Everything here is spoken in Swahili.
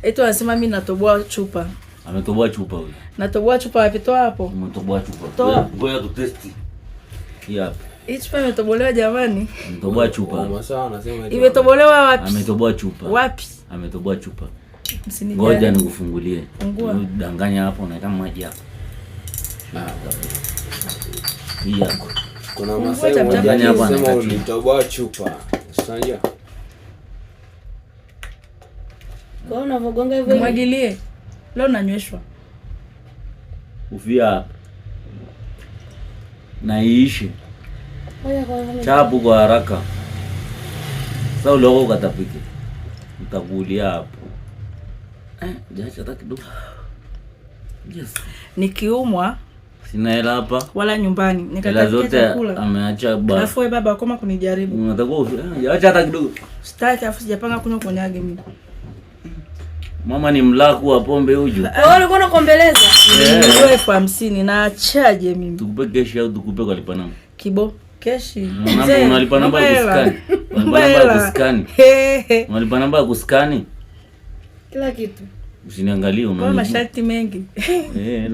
Eti wanasema mimi natoboa chupa. Ametoboa chupa huyu. Natoboa chupa wapi? Toa hapo. Umetoboa chupa. Toa. Ngoja tutesti. Hii hapa. Hii chupa imetobolewa jamani. Ametoboa chupa. Masaa anasema eti Imetobolewa wapi? Ametoboa chupa. Wapi? Ametoboa chupa. Msinijali. Ngoja nikufungulie. Fungua. Danganya hapo unaweka maji hapo. Hii hapo. Kuna Fungua Masai chap mmoja chap. alisema Hapa ulitoboa chupa. Unajua? Kwa hiyo unavyogonga hivyo Nimwagilie. Leo nanyweshwa. Ufia hapa. Na iishe. Ngoja kwanza. Chapu kwa haraka. Sasa uloko ukatapike. Utakulia hapo. Jacha hata kidogo. Yes. Nikiumwa Sina hela hapa. wala nyumbani Hela nikatakia zote chakula. ameacha ba. Alafu wewe baba akoma kunijaribu. Unatakiwa acha hata kidogo. Sitaki, alafu sijapanga kunywa konyage mimi. Mama ni mlaku wa pombe huyu. Kwa hiyo ulikuwa unakombeleza? Nilinunua 50,000 na achaje mimi. Tukupe keshi au tukupe kwa lipa namba? Kibo keshi. Unalipa namba ya kuskani. Unalipa namba ya kuskani. Unalipa namba ya kuskani. Kila kitu. Usiniangalie Kwa unanijua. masharti mengi. Eh,